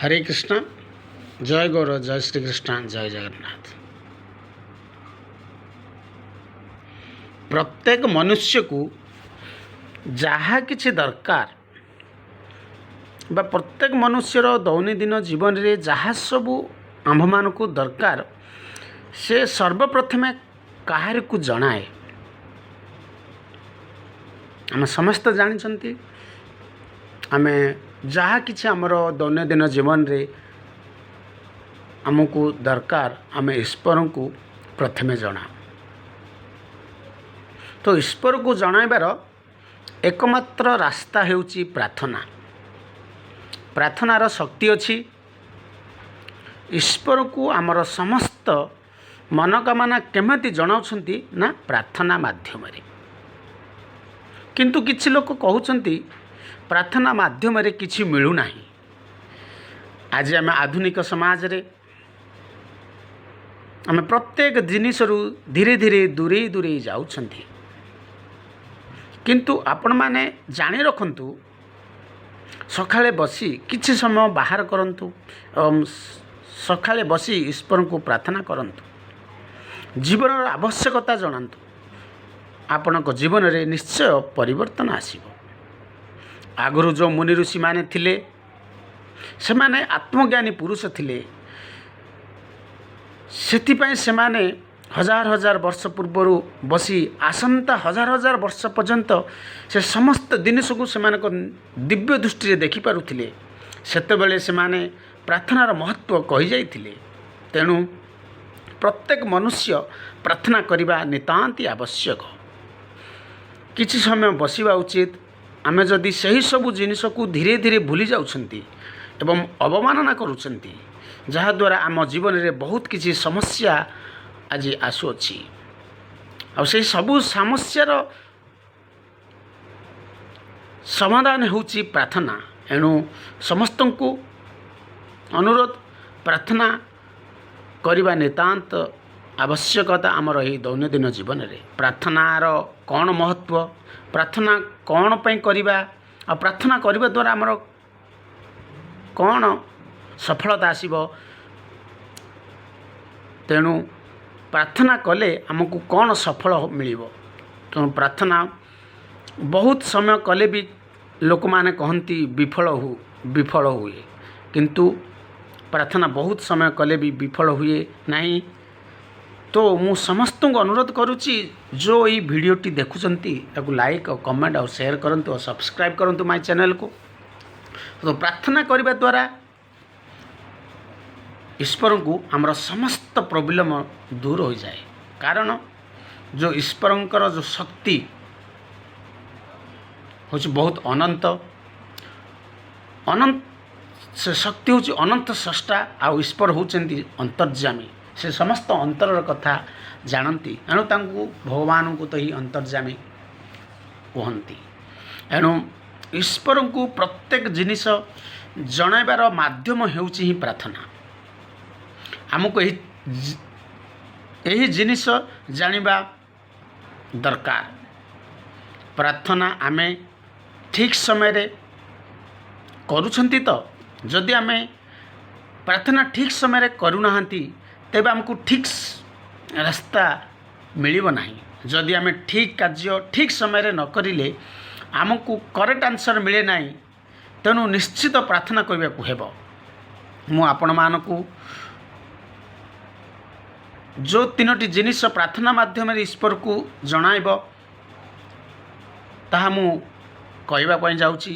ହରେ କୃଷ୍ଣ, ଜୟ ଗୌର, ଜୟ ଶ୍ରୀକୃଷ୍ଣ, ଜୟ ଜଗନ୍ନାଥ। ପ୍ରତ୍ୟେକ ମନୁଷ୍ୟକୁ ଯାହା କିଛି ଦରକାର ବା ପ୍ରତ୍ୟେକ ମନୁଷ୍ୟର ଦୈନନ୍ଦିନ ଜୀବନରେ ଯାହା ସବୁ ଆମ୍ଭମାନଙ୍କୁ ଦରକାର, ସେ ସର୍ବପ୍ରଥମେ କାହାରିକୁ ଜଣାଏ? ଆମେ ସମସ୍ତେ ଜାଣିଛନ୍ତି, ଆମେ ଯାହା କିଛି ଆମର ଦୈନନ୍ଦିନ ଜୀବନରେ ଆମକୁ ଦରକାର, ଆମେ ଈଶ୍ୱରଙ୍କୁ ପ୍ରଥମେ ଜଣା। ତ ଈଶ୍ୱରକୁ ଜଣାଇବାର ଏକମାତ୍ର ରାସ୍ତା ହେଉଛି ପ୍ରାର୍ଥନା। ପ୍ରାର୍ଥନାର ଶକ୍ତି ଅଛି। ଈଶ୍ୱରକୁ ଆମର ସମସ୍ତ ମନୋକାମନା କେମିତି ଜଣାଉଛନ୍ତି ନା ପ୍ରାର୍ଥନା ମାଧ୍ୟମରେ। କିନ୍ତୁ କିଛି ଲୋକ କହୁଛନ୍ତି ପ୍ରାର୍ଥନା ମାଧ୍ୟମରେ କିଛି ମିଳୁନାହିଁ। ଆଜି ଆମେ ଆଧୁନିକ ସମାଜରେ ଆମେ ପ୍ରତ୍ୟେକ ଜିନିଷରୁ ଧୀରେ ଧୀରେ ଦୂରେଇ ଦୂରେଇ ଯାଉଛନ୍ତି। କିନ୍ତୁ ଆପଣମାନେ ଜାଣି ରଖନ୍ତୁ, ସକାଳେ ବସି କିଛି ସମୟ ବାହାର କରନ୍ତୁ ଏବଂ ସକାଳେ ବସି ଈଶ୍ୱରଙ୍କୁ ପ୍ରାର୍ଥନା କରନ୍ତୁ, ଜୀବନର ଆବଶ୍ୟକତା ଜଣାନ୍ତୁ, ଆପଣଙ୍କ ଜୀବନରେ ନିଶ୍ଚୟ ପରିବର୍ତ୍ତନ ଆସିବ। ଆଗରୁ ଯେଉଁ ମୁନି ଋଷିମାନେ ଥିଲେ, ସେମାନେ ଆତ୍ମଜ୍ଞାନୀ ପୁରୁଷ ଥିଲେ। ସେଥିପାଇଁ ସେମାନେ ହଜାର ହଜାର ବର୍ଷ ପୂର୍ବରୁ ବସି ଆସନ୍ତା ହଜାର ହଜାର ବର୍ଷ ପର୍ଯ୍ୟନ୍ତ ସେ ସମସ୍ତ ଜିନିଷକୁ ସେମାନଙ୍କ ଦିବ୍ୟ ଦୃଷ୍ଟିରେ ଦେଖିପାରୁଥିଲେ। ସେତେବେଳେ ସେମାନେ ପ୍ରାର୍ଥନାର ମହତ୍ତ୍ୱ କହିଯାଇଥିଲେ। ତେଣୁ ପ୍ରତ୍ୟେକ ମନୁଷ୍ୟ ପ୍ରାର୍ଥନା କରିବା ନିତାନ୍ତି ଆବଶ୍ୟକ। କିଛି ସମୟ ବସିବା ଉଚିତ। ଆମେ ଯଦି ସେହି ସବୁ ଜିନିଷକୁ ଧୀରେ ଧୀରେ ଭୁଲି ଯାଉଛନ୍ତି ଏବଂ ଅବମାନନା କରୁଛନ୍ତି, ଯାହାଦ୍ୱାରା ଆମ ଜୀବନରେ ବହୁତ କିଛି ସମସ୍ୟା ଆଜି ଆସୁଅଛି। ଆଉ ସେହି ସବୁ ସମସ୍ୟାର ସମାଧାନ ହେଉଛି ପ୍ରାର୍ଥନା। ଏଣୁ ସମସ୍ତଙ୍କୁ ଅନୁରୋଧ, ପ୍ରାର୍ଥନା କରିବା ନିତାନ୍ତ ଆବଶ୍ୟକତା ଆମର ଏହି ଦୈନନ୍ଦିନ ଜୀବନରେ। ପ୍ରାର୍ଥନାର କ'ଣ ମହତ୍ତ୍ୱ, ପ୍ରାର୍ଥନା କ'ଣ ପାଇଁ କରିବା, ଆଉ ପ୍ରାର୍ଥନା କରିବା ଦ୍ୱାରା ଆମର କ'ଣ ସଫଳତା ଆସିବ, ତେଣୁ ପ୍ରାର୍ଥନା କଲେ ଆମକୁ କ'ଣ ସଫଳ ମିଳିବ। ତେଣୁ ପ୍ରାର୍ଥନା ବହୁତ ସମୟ କଲେ ବି ଲୋକମାନେ କହନ୍ତି ବିଫଳ ହୁଏ, କିନ୍ତୁ ପ୍ରାର୍ଥନା ବହୁତ ସମୟ କଲେ ବି ବିଫଳ ହୁଏ ନାହିଁ। ତ ମୁଁ ସମସ୍ତଙ୍କୁ ଅନୁରୋଧ କରୁଛି, ଯେଉଁ ଏଇ ଭିଡ଼ିଓଟି ଦେଖୁଛନ୍ତି ତାକୁ ଲାଇକ୍ ଆଉ କମେଣ୍ଟ ଆଉ ସେୟାର କରନ୍ତୁ ଆଉ ସବସ୍କ୍ରାଇବ୍ କରନ୍ତୁ ମାଇ ଚ୍ୟାନେଲକୁ। ତ ପ୍ରାର୍ଥନା କରିବା ଦ୍ୱାରା ଈଶ୍ୱରଙ୍କୁ ଆମର ସମସ୍ତ ପ୍ରୋବ୍ଲେମ୍ ଦୂର ହୋଇଯାଏ। କାରଣ ଯେଉଁ ଈଶ୍ୱରଙ୍କର ଯେଉଁ ଶକ୍ତି ହେଉଛି ବହୁତ ଅନନ୍ତ ଅନନ୍ତ, ସେ ଶକ୍ତି ହେଉଛି ଅନନ୍ତ ସ୍ରଷ୍ଟା, ଆଉ ଈଶ୍ୱର ହେଉଛନ୍ତି ଅନ୍ତର୍ଯାମୀ। ସେ ସମସ୍ତ ଅନ୍ତରର କଥା ଜାଣନ୍ତି, ଏଣୁ ତାଙ୍କୁ ଭଗବାନଙ୍କୁ ତ ହିଁ ଅନ୍ତର୍ଯାମୀ କୁହନ୍ତି। ଏଣୁ ଈଶ୍ୱରଙ୍କୁ ପ୍ରତ୍ୟେକ ଜିନିଷ ଜଣାଇବାର ମାଧ୍ୟମ ହେଉଛି ହିଁ ପ୍ରାର୍ଥନା। ଆମକୁ ଏହି ଜିନିଷ ଜାଣିବା ଦରକାର। ପ୍ରାର୍ଥନା ଆମେ ଠିକ୍ ସମୟରେ କରୁଛନ୍ତି ତ? ଯଦି ଆମେ ପ୍ରାର୍ଥନା ଠିକ୍ ସମୟରେ କରୁନାହାନ୍ତି, ତେବେ ଆମକୁ ଠିକ୍ ରାସ୍ତା ମିଳିବ ନାହିଁ। ଯଦି ଆମେ ଠିକ୍ କାର୍ଯ୍ୟ ଠିକ୍ ସମୟରେ ନ କରିଲେ ଆମକୁ କରେକ୍ଟ ଆନ୍ସର୍ ମିଳେ ନାହିଁ। ତେଣୁ ନିଶ୍ଚିତ ପ୍ରାର୍ଥନା କରିବାକୁ ହେବ। ମୁଁ ଆପଣମାନଙ୍କୁ ଯେଉଁ ତିନୋଟି ଜିନିଷ ପ୍ରାର୍ଥନା ମାଧ୍ୟମରେ ଈଶ୍ୱରକୁ ଜଣାଇବ, ତାହା ମୁଁ କହିବା ପାଇଁ ଯାଉଛି,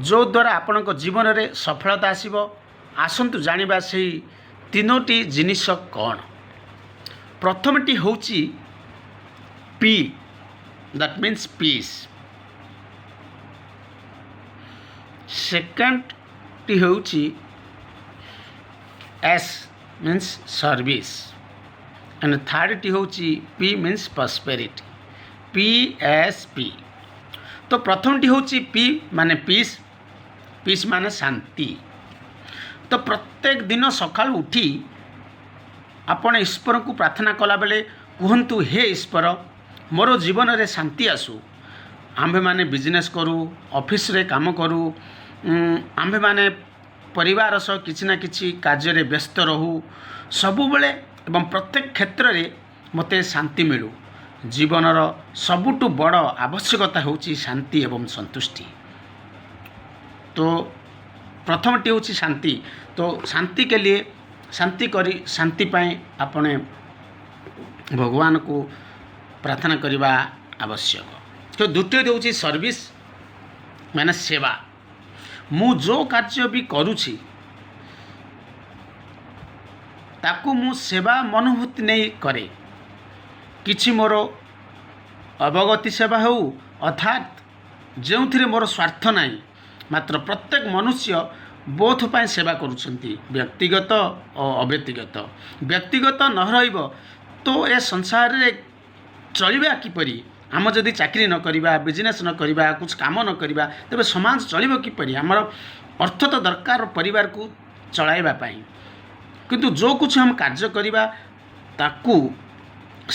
ଯେଉଁଦ୍ୱାରା ଆପଣଙ୍କ ଜୀବନରେ ସଫଳତା ଆସିବ। ଆସନ୍ତୁ ଜାଣିବା ସେହି ତିନୋଟି ଜିନିଷ କ'ଣ। ପ୍ରଥମଟି ହେଉଛି ପି, that means piece. ସେକେଣ୍ଡଟି ହେଉଛି ଏସ୍ ମିନ୍ସ ସର୍ଭିସ୍, ଆଣ୍ଡ ଥାର୍ଡ଼ଟି ହେଉଛି P means prosperity, P S P. ତ ପ୍ରଥମଟି ହେଉଛି ପି ମାନେ ପିସ୍, ପିସ୍ ମାନେ ଶାନ୍ତି। ତ ପ୍ରତ୍ୟେକ ଦିନ ସକାଳୁ ଉଠି ଆପଣ ଈଶ୍ୱରଙ୍କୁ ପ୍ରାର୍ଥନା କଲାବେଳେ କୁହନ୍ତୁ, ହେ ଈଶ୍ୱର, ମୋର ଜୀବନରେ ଶାନ୍ତି ଆସୁ। ଆମ୍ଭେମାନେ ବିଜନେସ୍ କରୁ, ଅଫିସରେ କାମ କରୁ, ଆମ୍ଭେମାନେ ପରିବାର ସହ କିଛି ନା କିଛି କାର୍ଯ୍ୟରେ ବ୍ୟସ୍ତ ରହୁ ସବୁବେଳେ ଏବଂ ପ୍ରତ୍ୟେକ କ୍ଷେତ୍ରରେ ମୋତେ ଶାନ୍ତି ମିଳୁ। ଜୀବନର ସବୁଠୁ ବଡ଼ ଆବଶ୍ୟକତା ହେଉଛି ଶାନ୍ତି ଏବଂ ସନ୍ତୁଷ୍ଟି। ତ ପ୍ରଥମଟି ହେଉଛି ଶାନ୍ତି। ତ ଶାନ୍ତି के लिए, ଶାନ୍ତି କରି ଶାନ୍ତି ପାଇଁ ଆପଣ ଭଗବାନକୁ ପ୍ରାର୍ଥନା କରିବା ଆବଶ୍ୟକ। ତ ଦ୍ୱିତୀୟଟି ହେଉଛି ସର୍ଭିସ୍, ମାନେ ସେବା। ମୁଁ ଯେଉଁ କାର୍ଯ୍ୟ ବି କରୁଛି, ତାକୁ ମୁଁ ସେବା ମନୋଭୂତି ନେଇ କରେ। କିଛି ମୋର ଅବଗତି ସେବା ହେଉ, ଅର୍ଥାତ୍ ଯେଉଁଥିରେ ମୋର ସ୍ୱାର୍ଥ ନାହିଁ। ମାତ୍ର ପ୍ରତ୍ୟେକ ମନୁଷ୍ୟ ବୋଥ ପାଇଁ ସେବା କରୁଛନ୍ତି, ବ୍ୟକ୍ତିଗତ ଓ ଅବ୍ୟକ୍ତିଗତ। ବ୍ୟକ୍ତିଗତ ନ ରହିବ ତ ଏ ସଂସାରରେ ଚଳିବା କିପରି? ଆମ ଯଦି ଚାକିରି ନ କରିବା, ବିଜନେସ୍ ନ କରିବା, କିଛି କାମ ନ କରିବା, ତେବେ ସମାଜ ଚଳିବ କିପରି? ଆମର ଅର୍ଥ ତ ଦରକାର ପରିବାରକୁ ଚଳାଇବା ପାଇଁ। କିନ୍ତୁ ଯେଉଁ କିଛି ଆମେ କାର୍ଯ୍ୟ କରିବା, ତାକୁ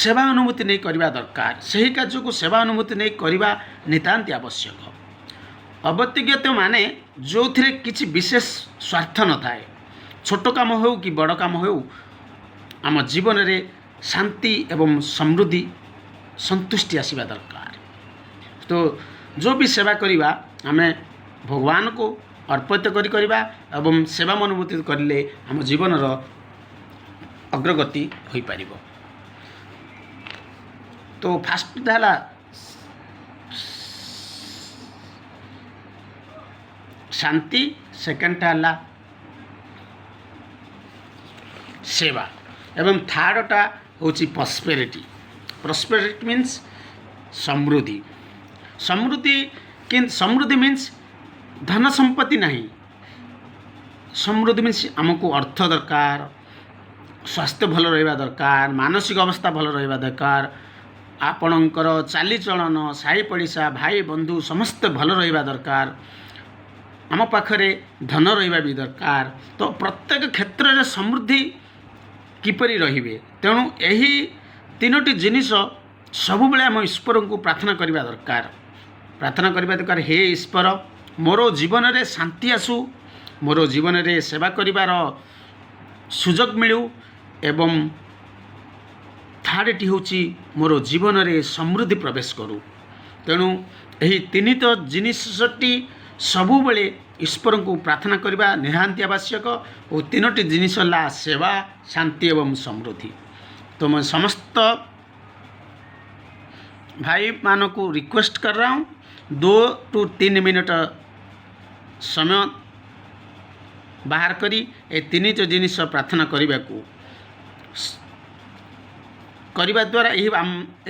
ସେବା ଅନୁଭୂତି ନେଇ କରିବା ଦରକାର। ସେହି କାର୍ଯ୍ୟକୁ ସେବା ଅନୁଭୂତି ନେଇ କରିବା ନିତାନ୍ତି ଆବଶ୍ୟକ। ଅବ୍ୟକ୍ତିଗତ ମାନେ ଯେଉଁଥିରେ କିଛି ବିଶେଷ ସ୍ୱାର୍ଥ ନଥାଏ। ଛୋଟ କାମ ହେଉ କି ବଡ଼ କାମ ହେଉ, ଆମ ଜୀବନରେ ଶାନ୍ତି ଏବଂ ସମୃଦ୍ଧି, ସନ୍ତୁଷ୍ଟି ଆସିବା ଦରକାର। ତ ଯେଉଁ ବି ସେବା କରିବା, ଆମେ ଭଗବାନଙ୍କୁ ଅର୍ପିତ କରି କରିବା ଏବଂ ସେବା ମନୋଭୂତି କରିଲେ ଆମ ଜୀବନର ଅଗ୍ରଗତି ହୋଇପାରିବ। ତ ଫାଷ୍ଟଟା ହେଲା ଶାନ୍ତି, ସେକେଣ୍ଡଟା ହେଲା ସେବା ଏବଂ ଥାର୍ଡ଼ଟା ହେଉଛି ପ୍ରସ୍ପେରିଟି। ପ୍ରସ୍ପେରିଟି ମିନ୍ସ ସମୃଦ୍ଧି। ସମୃଦ୍ଧି, ସମୃଦ୍ଧି ମିନ୍ସ ଧନ ସମ୍ପତ୍ତି ନାହିଁ। ସମୃଦ୍ଧି ମିନ୍ସ ଆମକୁ ଅର୍ଥ ଦରକାର, ସ୍ୱାସ୍ଥ୍ୟ ଭଲ ରହିବା ଦରକାର, ମାନସିକ ଅବସ୍ଥା ଭଲ ରହିବା ଦରକାର, ଆପଣଙ୍କର ଚାଲିଚଳନ, ସାହି ପଡ଼ିଶା, ଭାଇ ବନ୍ଧୁ ସମସ୍ତେ ଭଲ ରହିବା ଦରକାର, ଆମ ପାଖରେ ଧନ ରହିବା ବି ଦରକାର। ତ ପ୍ରତ୍ୟେକ କ୍ଷେତ୍ରରେ ସମୃଦ୍ଧି କିପରି ରହିବେ? ତେଣୁ ଏହି ତିନୋଟି ଜିନିଷ ସବୁବେଳେ ଆମ ଈଶ୍ୱରଙ୍କୁ ପ୍ରାର୍ଥନା କରିବା ଦରକାର। ପ୍ରାର୍ଥନା କରିବା ଦରକାର, ହେ ଈଶ୍ୱର, ମୋର ଜୀବନରେ ଶାନ୍ତି ଆସୁ, ମୋର ଜୀବନରେ ସେବା କରିବାର ସୁଯୋଗ ମିଳୁ ଏବଂ ଥାର୍ଡ଼ଟି ହେଉଛି ମୋର ଜୀବନରେ ସମୃଦ୍ଧି ପ୍ରବେଶ କରୁ। ତେଣୁ ଏହି ତିନିଟ ଜିନିଷଟି ସବୁବେଳେ ଈଶ୍ୱରଙ୍କୁ ପ୍ରାର୍ଥନା କରିବା ନିହାତି ଆବଶ୍ୟକ ଓ ତିନୋଟି ଜିନିଷ ହେଲା ସେବା, ଶାନ୍ତି ଏବଂ ସମୃଦ୍ଧି। ତ ମୁଁ ସମସ୍ତ ଭାଇମାନଙ୍କୁ रिक्वेस्ट कर रहा हूँ, 2 टू 3 मिनट ସମୟ ବାହାର କରି ଏ ତିନିଟି ଜିନିଷ ପ୍ରାର୍ଥନା କରିବାକୁ କରିବା ଦ୍ୱାରା,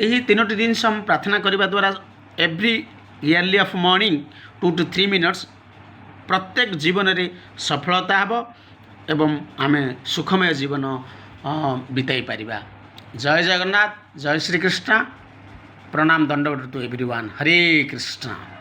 ଏହି ତିନୋଟି ଜିନିଷ ଆମେ ପ୍ରାର୍ଥନା କରିବା ଦ୍ୱାରା every early of morning 2 to 3 minutes ପ୍ରତ୍ୟେକ ଜୀବନରେ ସଫଳତା ହେବ ଏବଂ ଆମେ ସୁଖମୟ ଜୀବନ ବିତାଇ ପାରିବା। ଜୟ ଜଗନ୍ନାଥ, ଜୟ ଶ୍ରୀକୃଷ୍ଣ। ପ୍ରଣାମ, ଦଣ୍ଡବତ to everyone. Hare Krishna.